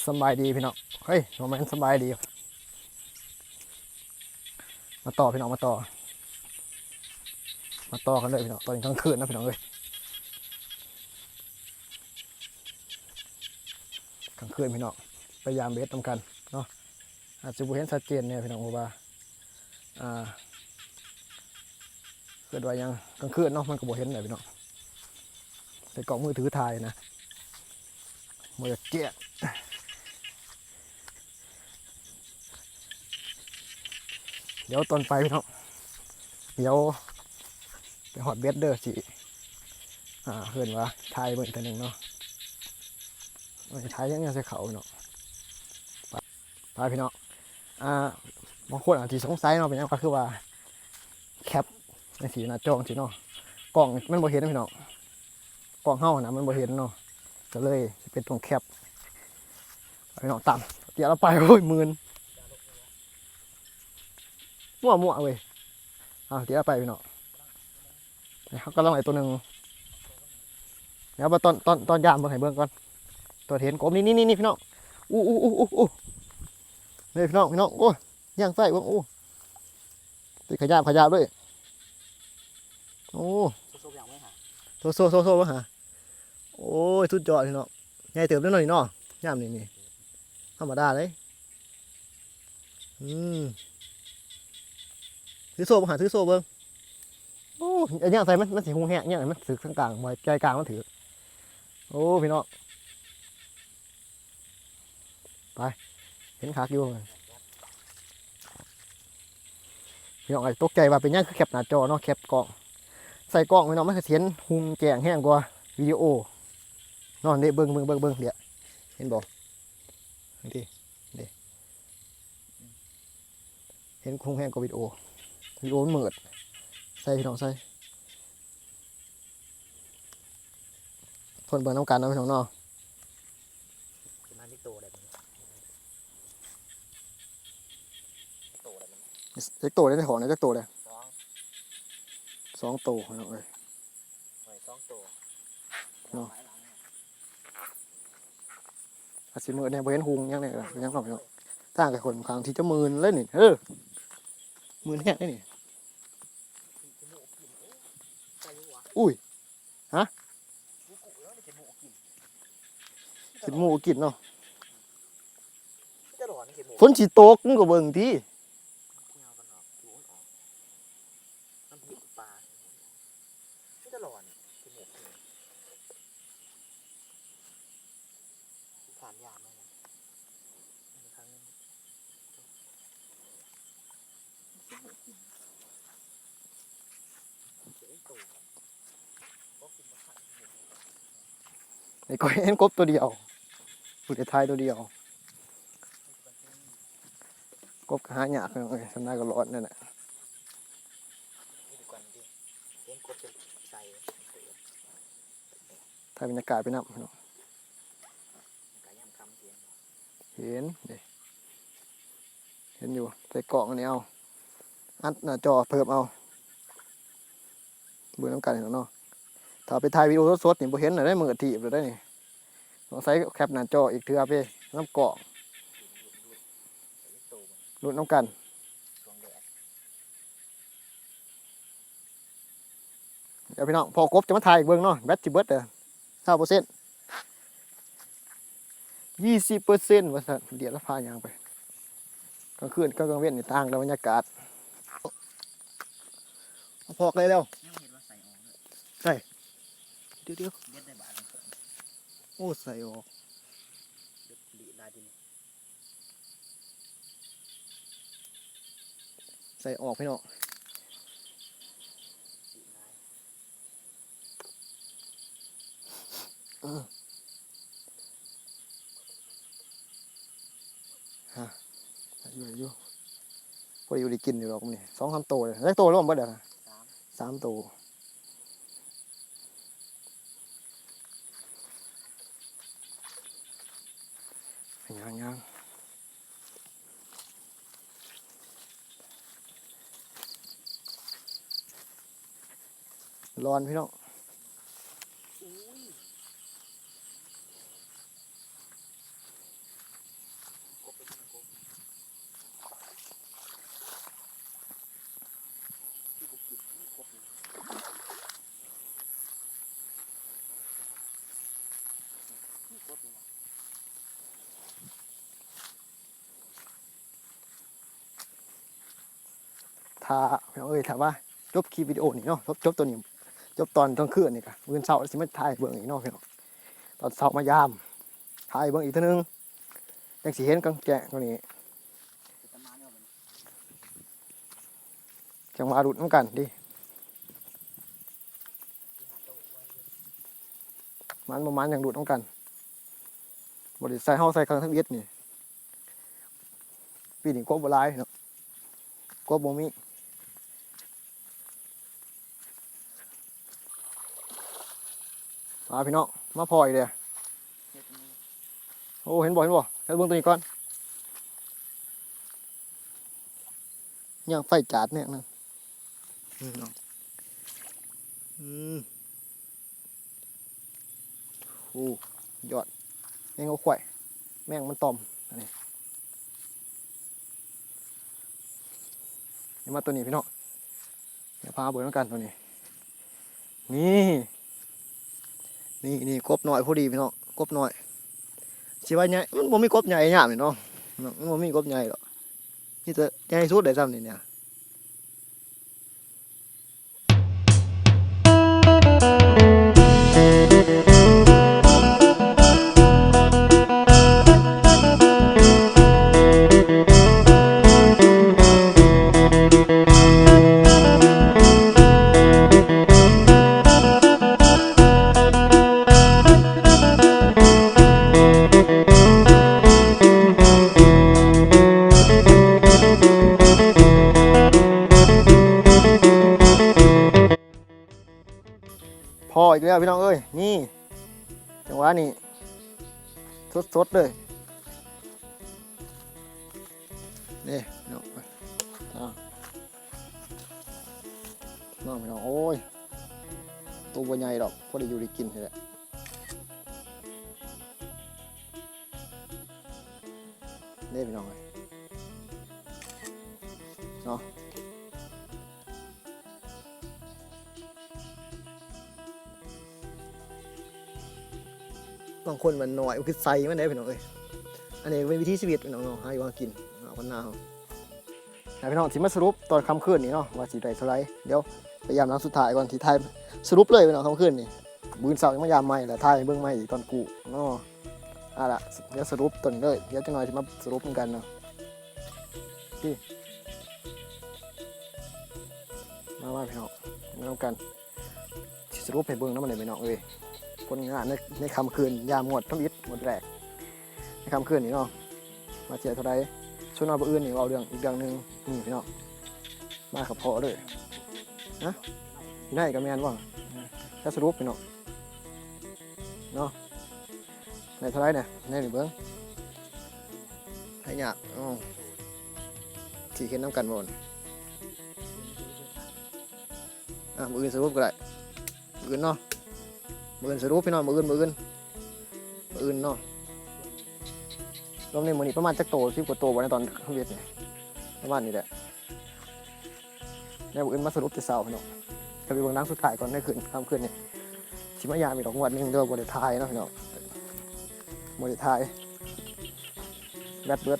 ສະບາຍດີພີ່ນ້ອງ ເຮີ້ຍ ບໍ່ແມ່ນສະບາຍດີ ມາຕໍ່ພີ່ນ້ອງ ມາຕໍ່ ມາຕໍ່ກັນເລີຍພີ່ນ້ອງ ຕອນນີ້ກາງຄືນນະພີ່ນ້ອງເອີຍ ກາງຄືນພີ່ນ້ອງ ໄປຢາມເບັດນຳກັນເນາະ ອາດຈະບໍ່ເຫັນຊັດເຈນແດ່ພີ່ນ້ອງ ເພາະວ່າ ອ່າ ເອີ້ນວ່າຫຍັງ ກາງຄືນເນາະ ມັນກໍບໍ່ເຫັນແຫຼະພີ່ນ້ອງ ໃຊ້ກ້ອງມືຖືຖ່າຍນະ ບໍ່ຢາກແຈ້ງ ດຽວຕອນໄປພີ່ນ້ອງ ດຽວໄປຮອດເບັດເດີ ຊິ ອ່າ ເອີ້ນວ່າຖ່າຍເບິ່ງອີກເທື່ອໜຶ່ງເນາະ ເອີ ຖ່າຍຍັງ ຍັງໃສ່ເຂົ້າເນາະ ໄປພີ່ນ້ອງ ອ່າ ບາງຄົນອາດຊິສົງໄສເນາະ ເປັນຫຍັງກໍຄືວ່າແຄັບຈັ່ງຊີ້ ໜ້າຈໍຈັ່ງຊີ້ເນາະ ກ້ອງມັນບໍ່ເຫັນພີ່ນ້ອງ ກ້ອງເຮົາຫັ້ນນະມັນບໍ່ເຫັນເນາະ ກໍເລີຍຊິເປັນຕ້ອງແຄັບ ພີ່ນ້ອງ ຕາມເຕຍລາວໄປ ໂອ້ຍ ໝື່ນ ມົ້ວໆເວີຍ ເອົາ ເຕຍລາວໄປພີ່ນ້ອງ ນີ້ ເຮົາກຳລັງໄດ້ໂຕໜຶ່ງ ດຽວໄປຕອນ ຕອນ ຕອນຢາມເບິ່ງ ໃຫ້ເບິ່ງກ່ອນ ຕອນເຫັນກົບ ນີ້ໆໆ ພີ່ນ້ອງ ອູ້ໆໆໆ ນີ້ພີ່ນ້ອງ ພີ່ນ້ອງ ໂອ້ຍ ຍ່າງໃສ່ເບິ່ງ ໂອ້ ຕິດຂະຫຍາບຂະຫຍາບເລີຍ ໂອ້ ໂຊໆ ໂຊໆ ເບິ່ງຫາ ໂອ້ຍ ສຸດຍອດພີ່ນ້ອງ ໃຫຍ່ເຕີບເລີຍເນາະນີ້ເນາະ ຍາມນີ້ນີ້ ທຳມະດາເລີຍ ອືມ ຖືໂຊເບິ່ງຫາ ຖືໂຊເບິ່ງ ໂອ້ ອັນຫຍັງໃສ່ ມັນ ມັນຊິຮຸງແຮງຫຍັງ ມັນຖືກທາງກາງ ບໍ່ໃຫ້ໃຈກາງມັນຖືກ ໂອ້ ພີ່ນ້ອງ ໄປ ເຫັນຄັກຢູ່ ພີ່ນ້ອງເອີຍ ຕົກໃຈວ່າເປັນຫຍັງຄືແຄັບໜ້າຈໍເນາະ ແຄັບກ້ອງ ໃສ່ກ້ອງພີ່ນ້ອງ ມັນກໍຊິເຫັນຮຸ່ງແຈ້ງແຮງກວ່າວິດີໂອເນາະ ເດ້ ເບິ່ງ ເບິ່ງ ເບິ່ງ ເບິ່ງ ດຽວ ເຫັນບໍ່ ເຫັນຕິ ເດ້ ເຫັນຮຸ່ງແຮງກວ່າວິດີໂອ ວິດີໂອມັນມືດ ໃສ່ພີ່ນ້ອງໃສ່ ທົນເບິ່ງນຳກັນເນາະພີ່ນ້ອງເນາະ ປະມານຈັກໂຕໄດ້ ໂຕໄດ້ ຈັກໂຕໄດ້ ໃນຫ້ອງນະ ຈັກໂຕໄດ້ ສອງ ສອງໂຕພີ່ນ້ອງເອີຍ ສອງໂຕເນາະ ອາດຊິມືດແດ່ ບໍ່ເຫັນຮຸ່ງຫຍັງແດ່ ຍັງເນາະ ທາງໄກຄົນຂ້າງທີ່ຈະໝື່ນເລີຍນີ້ ເອີ ໝື່ນແຮງເລີຍນີ້ ອຸ້ຍ ຮະ ຂີ້ໝູກກິນເນາະ ຝົນຊິຕົກ ມຶງກໍເບິ່ງຕິ ມັນເຫັນປາ ມີແຕ່ຫຼອນ ໄອ້ກ້ອຍເຫັນກົບໂຕດຽວ ຜູ້ໄດ້ຖ່າຍໂຕດຽວ ກົບກໍຫາຍາກເນາະ ສ່ຳໃດກໍຫຼອນນັ້ນແຫຼະ ຖ່າຍບັນຍາກາດໄປນຳເນາະ ເຫັນເດ້ ເຫັນຢູ່ ໃສ່ກ້ອງອັນນີ້ເອົາ ອັດໜ້າຈໍເພີ່ມເອົາ ເບິ່ງນຳກັນເນາະ ຖ້າໄປຖ່າຍວິດີໂອສົດໆນີ້ບໍ່ເຫັນແລ້ວເດ້ ມືດຖີບແລ້ວເດ້ນີ້ ຕ້ອງໃຊ້ແຄັບໜ້າຈໍອີກເທື່ອເດ້ ນຳກ້ອງ ລຸ້ນນຳກັນ ດຽວພີ່ນ້ອງ ພໍ່ກົບຈະມາຖ່າຍໃຫ້ເບິ່ງເນາະ ແບັດຊິເບິດເດີ ຊາວເປີເຊັນ ຊາວເປີເຊັນ ວ່າຊັ້ນ ດຽວລະພາຍ່າງໄປ ກາງຄືນກັບກາງເວັນນີ້ຕ່າງກັນບັນຍາກາດ ເອົາພອກໄດ້ແລ້ວ ຍັງເຫັນວ່າໃສ່ອອກເດີ ໃສ່ ດຽວໆ ເດັດໄດ້ບາດນີ້ ໂອ້ ໃສ່ອອກ ເດັດດີຫຼາຍທີນີ້ ໃສ່ອອກພີ່ນ້ອງ ຮະ ໄດ້ຢູ່ ໄດ້ຢູ່ ພໍຢູ່ໄດ້ກິນຢູ່ດອກມື້ນີ້ ສອງສາມໂຕເລີຍ ຈັກໂຕລວມເບິດແລ້ວນະ ສາມ ສາມໂຕ ຍ່າງໆ ຫຼອນພີ່ນ້ອງ ອຸ້ຍ ຖ້າ ພີ່ນ້ອງເອີຍ ຖ້າວ່າຈົບຄລິບວິດີໂອນີ້ເນາະ ຈົບ ຈົບໂຕນີ້ ຈົບຕອນກາງຄືນນີ້ກະ ມື້ເຊົ້າຊິມາຖ່າຍໃຫ້ເບິ່ງອີກເນາະ ພີ່ນ້ອງ. ຕອນເຊົ້າມາຢາມ ຖ່າຍໃຫ້ເບິ່ງອີກເທື່ອໜຶ່ງ ຈັ່ງຊິເຫັນກາງແຈ້ງໂຕນີ້. ຈັ່ງມາລຸ້ນນຳກັນຕິ ມັນບໍ່ມັນຈັ່ງລຸ້ນນຳກັນ. ບໍ່ໄດ້ໃສ່ ເຮົາໃສ່ເຄື່ອງທຳອິດນີ້ ປີນີ້ກົບບໍ່ຫຼາຍເນາະ ກົບບໍ່ມີ. ມາພີ່ນ້ອງ ມາພໍ້ອີກແລ້ວ. ໂອ້ ເຫັນບໍ່ ເຫັນບໍ່ ເຮັດເບິ່ງໂຕນີ້ກ່ອນ. ຍ່າງໄຟຈາດແນວນັ້ນ ອືມ ອືມ. ໂອ້ ຍອດ ແມງຫົວຂວາຍ ແມງມັນຕອມ ອັນນີ້. ນີ້ມາໂຕນີ້ພີ່ນ້ອງ ດຽວພາເບິ່ງນຳກັນໂຕນີ້. ນີ້ ນີ້ ນີ້ ກົບນ້ອຍພໍດີພີ່ນ້ອງ ກົບນ້ອຍ. ຊິວ່າໃຫຍ່ ມັນບໍ່ມີກົບໃຫຍ່ຍາມນີ້ເນາະ ມັນບໍ່ມີກົບໃຫຍ່ດອກ ມີແຕ່ໃຫຍ່ສຸດໄດ້ຊ່ຳນີ້ນະ. ພໍ້ອີກແລ້ວພີ່ນ້ອງເອີຍ ນີ້ ຈັງຫວະນີ້ ສົດໆເລີຍ ນີ້ພີ່ນ້ອງ ອ່າ ນ້ອງພີ່ນ້ອງ ໂອ້ຍ ໂຕບໍ່ໃຫຍ່ດອກ ພໍໄດ້ຢູ່ໄດ້ກິນນີ້ແຫຼະ. ເດ້ພີ່ນ້ອງເອີຍເນາະ ບາງຄົນມັນນ້ອຍ ມັນຄືໃສ່ມັນເດ້ພີ່ນ້ອງເອີຍ. ອັນນີ້ເປັນວິຖີຊີວິດພີ່ນ້ອງເນາະ ຫາຢູ່ຫາກິນ ເຮົາ ຄົນນາເຮົາ. ອ່ະ ພີ່ນ້ອງ ຊິມາສະຫຼຸບຕອນຄ່ຳຄືນນີ້ເນາະ ວ່າຊິໄດ້ເທົ່າໃດ. ດຽວໄປຢາມຫຼັງສຸດທ້າຍກ່ອນ ຊິຖ່າຍສະຫຼຸບເລີຍພີ່ນ້ອງ ຄ່ຳຄືນນີ້. ມື້ອື່ນເຊົ້າຍັງມາຢາມໃໝ່ ແລ້ວຖ່າຍໃຫ້ເບິ່ງໃໝ່ອີກຕອນກູ້ເນາະ. ເອົາລະ ດຽວສະຫຼຸບຕອນນີ້ເລີຍ ດຽວຈັກໜ່ອຍຊິມາສະຫຼຸບນຳກັນເນາະ. ນີ້ ມາ ມາພີ່ນ້ອງ ມານຳກັນ ຊິສະຫຼຸບໃຫ້ເບິ່ງນຳ ອັນນີ້ພີ່ນ້ອງເອີຍ ຜົນງານໃນ ໃນຄ່ຳຄືນ ຍາມງວດທຳອິດ ງວດແລກ ໃນຄ່ຳຄືນນີ້ເນາະ ວ່າຊິໄດ້ເທົ່າໃດ. ສ່ວນວ່າມື້ອື່ນນີ້ເວົ້າເລື່ອງອີກເລື່ອງໜຶ່ງ ນີ້ພີ່ນ້ອງ ມາກັບພໍ່ເລີຍ ຮະ ຢູ່ໃນກໍແມ່ນບໍ່ ຈະສະຫຼຸບພີ່ນ້ອງເນາະ. ໄດ້ເທົ່າໃດນະ ໃນນີ້ເບິ່ງ ໃຫ້ຍາກ ເອົາ ຊິເຫັນນຳກັນບໍ່ນີ້. ອ່ະ ມື້ອື່ນສະຫຼຸບກໍໄດ້ ມື້ອື່ນເນາະ ມື້ອື່ນສະຫຼຸບພີ່ນ້ອງ ມື້ອື່ນ ມື້ອື່ນ ມື້ອື່ນເນາະ. ລວມໃນມື້ນີ້ປະມານຈັກໂຕ ສິບກວ່າໂຕບໍ່ ໃນຕອນເຮັດນີ້ ປະມານນີ້ແຫຼະ. ແລ້ວມື້ອື່ນມາສະຫຼຸບແຕ່ເຊົ້າເນາະ ກໍໄປເບິ່ງຫຼັງສຸດທ້າຍກ່ອນ ໃນຄືນ ຄ່ຳຄືນນີ້ ຊິມາຢາມອີກດອກງວດໜຶ່ງ ແຕ່ວ່າບໍ່ໄດ້ຖ່າຍເນາະພີ່ນ້ອງ ບໍ່ໄດ້ຖ່າຍ ແບັດເບິດ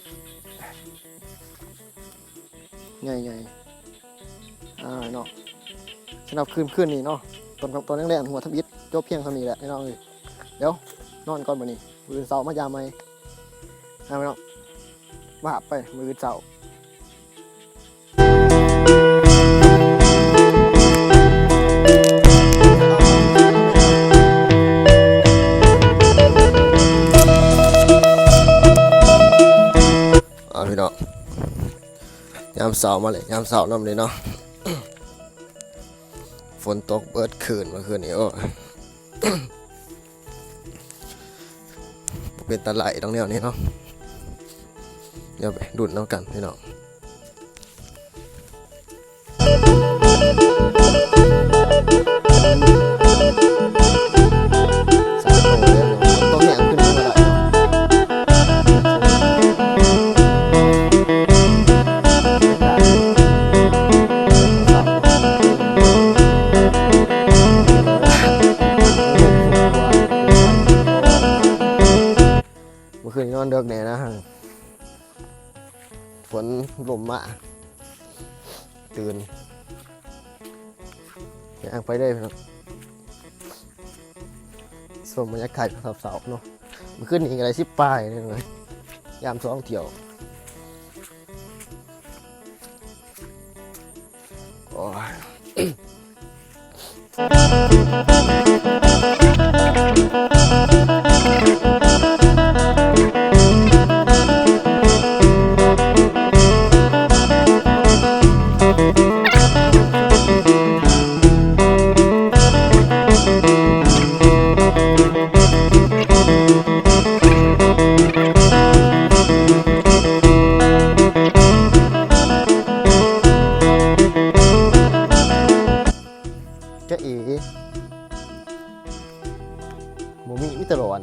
ໃຫຍ່ໆ ອ່າ ເນາະ. ສຳລັບຄືນ ຄືນນີ້ເນາະ ຕອນ ຕອນແລງໆ ຫົວທຳອິດ ຈົບພຽງເທົ່ານີ້ແຫຼະພີ່ນ້ອງເອີຍ. ດຽວນອນກ່ອນບັດນີ້ ມື້ອື່ນເຊົ້າມາຢາມໃໝ່ ອ່າ ພີ່ນ້ອງ ວ່າໄປມື້ອື່ນເຊົ້າ. ອ່າ ພີ່ນ້ອງ ຍາມເຊົ້າມາເລີຍ ຍາມເຊົ້ານຳເລີຍເນາະ. ຝົນຕົກເບິດຄືນເມື່ອຄືນນີ້ ໂອ້ ບໍ່ເປັນຕາໄຫຼດອກແນວນີ້ເນາະ. ດຽວໄປລຸ້ນນຳກັນພີ່ນ້ອງ. ເ ຄືນນີ້ນອນເດິກແດ່ນະ ຝົນລົມມາ ຕື່ນ ຍ່າງໄປເລີຍພີ່ນ້ອງ ຊົມບັນຍາກາດເຊົ້າໆເນາະ ມື້ຄືນນີ້ກໍໄດ້ສິບປາຍເລີຍ ຍາມສອງທ່ຽວ ໂອ້ຍ ຈ໊ະເອ ບໍ່ມີ ມີແຕ່ຫຼອນ.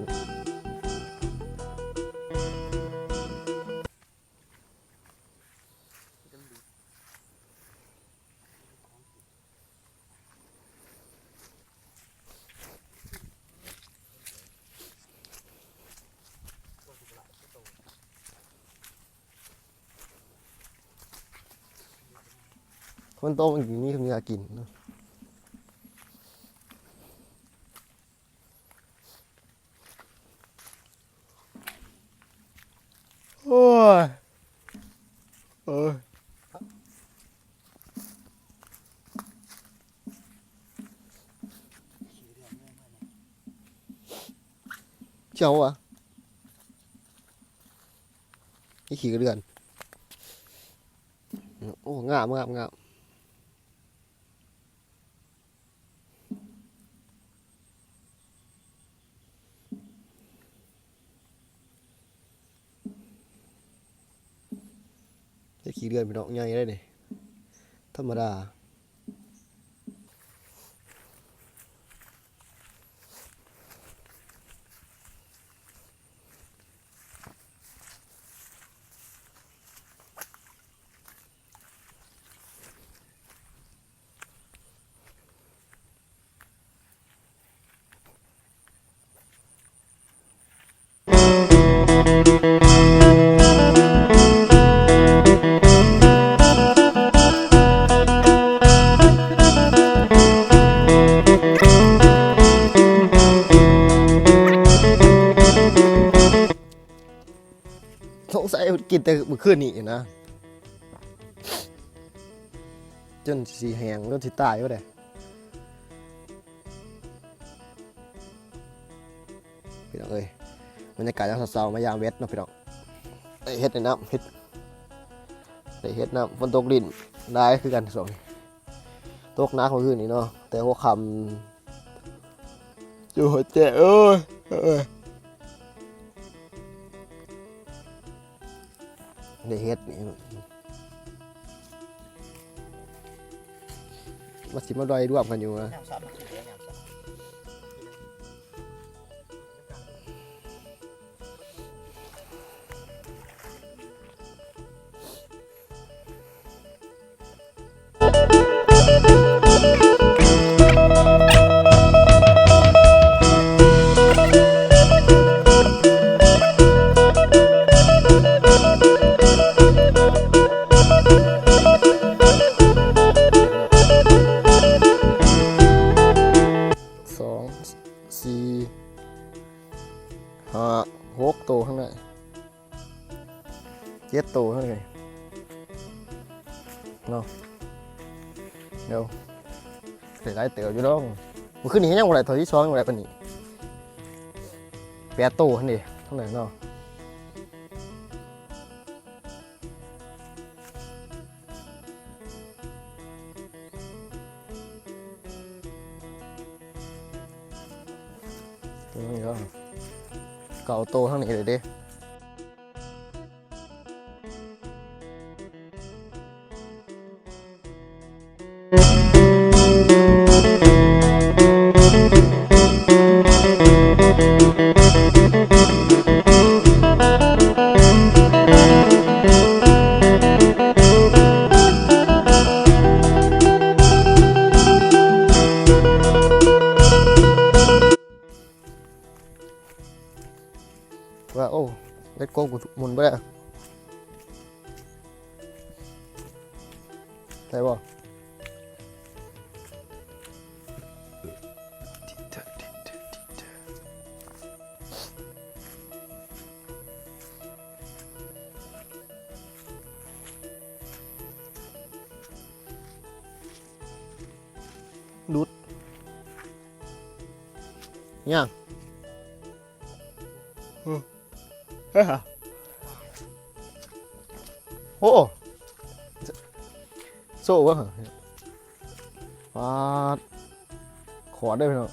ຄົນໂຕມັນມີເນື້ອກິນເນາະ. ໂອ້ຍ ເອີ ເຈົ້າຫວາ ອີຂີ້ກະເດືອນ. ໂອ້ ງາມ ງາມ ງາມ. ເຮັດຂີ້ເດືອນພີ່ນ້ອງ ໃຫຍ່ເດ້ນີ້ ທຳມະດາ. ສົງໄສກິນແຕ່ມື້ຄືນນີ້ນະ ຈົນຊິແຫ້ງ ຈົນຊິຕາຍພຸ້ນເດ້ ພີ່ນ້ອງເອີຍ. ບັນຍາກາດຍາມເຊົ້າໆ ມາຢາມເວັດເນາະພີ່ນ້ອງ ໄດ້ເຫັດ ໄດ້ນ້ຳ ເຫັດ ໄດ້ເຫັດນ້ຳ. ຝົນຕົກດິນຫຼາຍຄືກັນຊ່ວງນີ້ ຕົກໜັກມື້ຄືນນີ້ເນາະ ແຕ່ຫົວຄ່ຳ ຢູ່ຫົວແຈ ເອີຍ ເອີຍ ໄດ້ເຫັດນີ້ ວ່າຊິມາລອຍລວມກັນຢູ່ນະ. ສອງ ສີ່ ຫ້າ ຫົກໂຕຂ້າງໃນ ເຈັດໂຕເທົ່ານີ້ເນາະ. ດຽວ ໄດ້ຫຼາຍເຕີບຢູ່ດອກ. ມື້ຄືນນີ້ຍັງບໍ່ໄດ້ ເທື່ອທີສອງຍັງບໍ່ໄດ້ປານນີ້ ແປດໂຕຫັ້ນເດ ທັງນັ້ນເນາະ. ນີ້ກໍເກົ້າໂຕທາງນີ້ເລີຍເດ້. ວ່າ ໂອ້ ເຮັດກົບກູໝູນບໍ່ໄດ້ ໄດ້ບໍ່? ຫຼຸດ ຫຍັງ? ໂອ້ ໂຊເບິ່ງ ປາດ ຂອດເດີພີ່ນ້ອງ.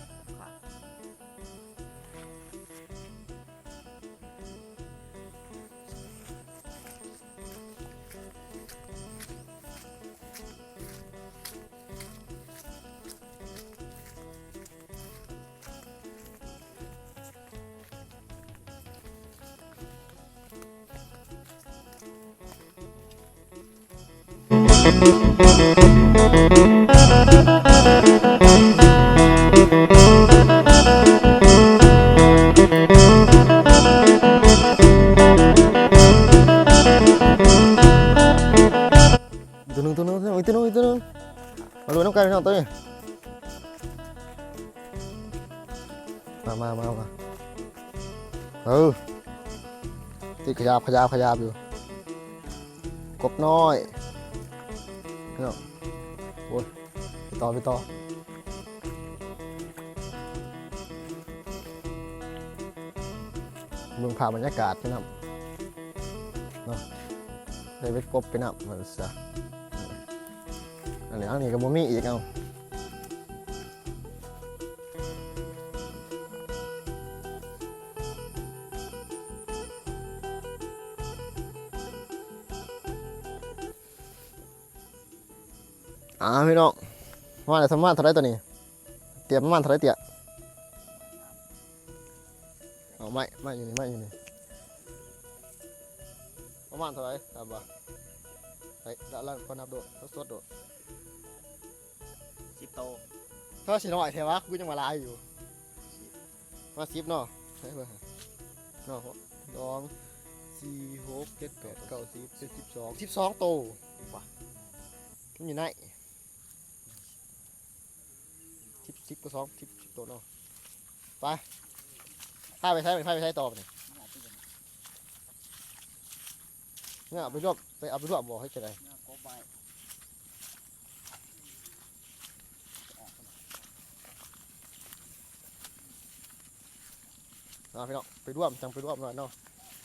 ອີກຕົວໜຶ່ງ ອີກຕົວໜຶ່ງ ອີກຕົວໜຶ່ງ ມາລຸ້ນນຳກັນພີ່ນ້ອງ ຕົວນີ້ ມາ ມາ ມາ ມາ ເອີ ຕິດຂະຫຍາບ ຂະຫຍາບ ຂະຫຍາບຢູ່ ກົບນ້ອຍ ພີ່ນ້ອງ ໂອ້ຍ ໄປຕໍ່ ໄປຕໍ່ ເບິ່ງພາບບັນຍາກາດພີ່ນ້ອງເນາະ ໄດ້ເບັດກົບໄປນຳວ່າຊັ້ນຊະ ອັນນີ້ ອັນນີ້ກໍບໍ່ມີອີກ ເອົາ ອ່າ ພີ່ນ້ອງ ປະມານ ປະມານເທົ່າໃດຕົວນີ້? ເຕຍປະມານເທົ່າໃດເຕຍ? ເອົາ ໄມ້ ໄມ້ຢູ່ນີ້ ໄມ້ຢູ່ນີ້ ປະມານເທົ່າໃດ? ນັບບໍ່? ໄປ ລະ ລະ ຂໍນັບໂດດ ສົດໆໂດດ ສິບໂຕ ເທົ່າຊິນ້ອຍແທ້ວະ ກູຍັງວ່າຫຼາຍຢູ່ ປະມານສິບເນາະ ໃສ່ເບິ່ງເນາະ ສອງ ສີ່ ຫົກ ເຈັດ ແປດ ເກົ້າ ສິບ ສິບສອງ ສິບສອງໂຕ ມັນຢູ່ໃນ ສິບ ສິບກວ່າສອງ ສິບ ສິບໂຕເນາະ ໄປ ພາໄປໃສ ພາໄປໃສຕໍ່ບາດນີ້? ເອົາໄປລວບ ໄປເອົາໄປລວບບໍ່ ເຮັດຈັ່ງໃດ? ເອົາພີ່ນ້ອງ ໄປລວມ ຈັ່ງໄປລວມເນາະ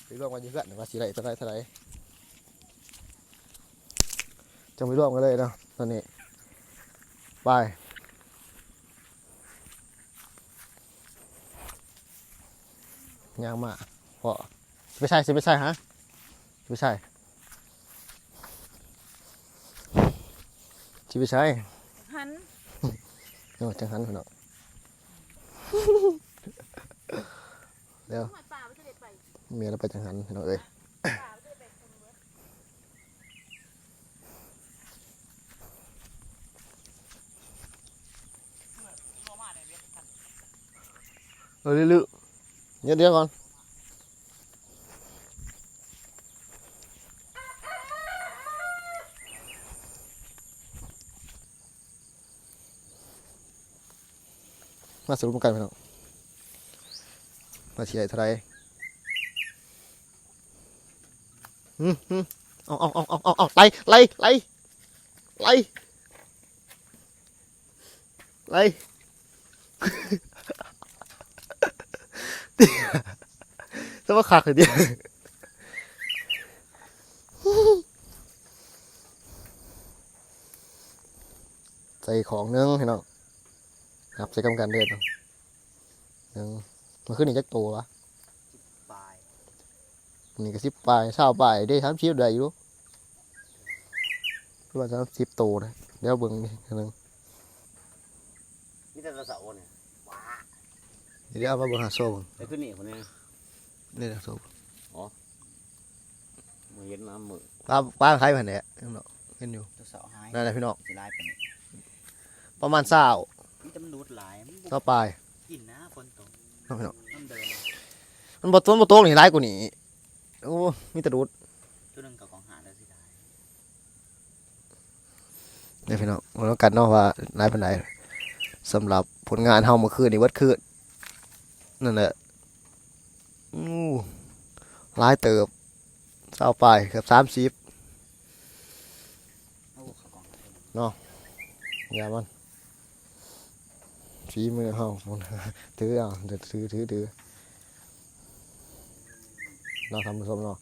ໄປລວມກັນຢູ່ເຮືອນວ່າຊິໄດ້ເທົ່າໃດ ເທົ່າໃດ ຈັ່ງໄປລວມກັນເລີຍເນາະ ຕອນນີ້ ໄປ ຍ່າງມາ ພໍ ຊິໄປໃສ ຊິໄປໃສ ຮະ ຊິໄປໃສ ຊິໄປໃສ ຫັນ ໂອ້ ຈັ່ງຫັນພີ່ນ້ອງ ແລ້ວ ເມຍລາວໄປຈັ່ງຫັນ ພີ່ນ້ອງເອີຍ. ເອີ ລືໆ ດຽວ ດຽວກ່ອນ ມາສະຫຼຸບນຳກັນພີ່ນ້ອງ ວ່າຊິໄດ້ເທົ່າໃດ. ອືມ ອືມ ເອົາ ເອົາ ໄລ່ ໄລ່ ໄລ່ ໄລ່ ສະມາຄັກເດ ໃສ່ຂອງໜຶ່ງພີ່ນ້ອງ ນັບໃສ່ກຳກັນເດີ ໜຶ່ງ ມື້ຄືນນີ້ຈັກໂຕວະ? ປາຍ ນີ້ກໍສິບປາຍ ຊາວປາຍເດ້ ສາມສິບໄດ້ຢູ່ ຄືວ່າສາມສິບໂຕນະ ດຽວເບິ່ງອີກເທື່ອໜຶ່ງ ມີແຕ່ຕາເສົານີ້ ວ້າ ດຽວເອົາມາເບິ່ງຫາໂຊເບິ່ງ ໄປຂຶ້ນນີ້ພຸ້ນນະ ນີ້ນະໂຊ ອໍ ບໍ່ເຫັນນຳມື້ ປາ ປາໄຄຫັ້ນແຫຼະ ເຫັນຢູ່ ຕາເສົາຫາຍ ນັ້ນແຫຼະພີ່ນ້ອງ ຊິຫຼາຍປານນີ້ ປະມານຊາວ ມີແຕ່ມັນດູດຫຼາຍ ມັນບໍ່ ຊາວປາຍ ກິນນະ ຝົນຕົກ ເນາະພີ່ນ້ອງ ມັນເດີນ ມັນບໍ່ ມັນບໍ່ຕົກນີ້ຫຼາຍກວ່ານີ້ ໂອ້ ມີແຕ່ດູດ ໂຕໜຶ່ງກໍຂອງຫາເດີ ເສຍດາຍ. ເດີພີ່ນ້ອງ ເບິ່ງນຳກັນເນາະວ່າຫຼາຍປານໃດ. ສຳລັບຜົນງານເຮົາມື້ຄືນນີ້ ເບິດຄືນນັ້ນແຫຼະ. ໂອ້ ຫຼາຍເຕີບ ຊາວປາຍ ເກືອບສາມສິບ ໂອ້ ເຂົ້າກ້ອງເນາະ. ຢ່າມັນ ຝີມືເຮົາ ຖືເອົາ ຖື ຖື ຖື ຖືເນາະ ທ່ານຜູ້ຊົມເນາະ.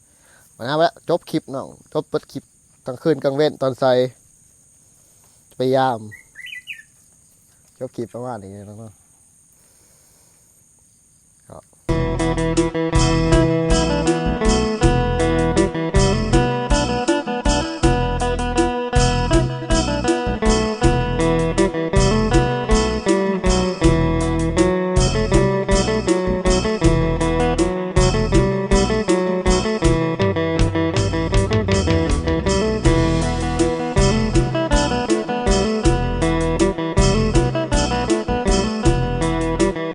ມານະ ຈົບຄລິບນ້ອງ ຈົບເບິດຄລິບ ກາງຄືນກາງເວັນຕອນໃສ ໄປຢາມ. ຈົບຄລິບປະມານນີ້ເນາະ.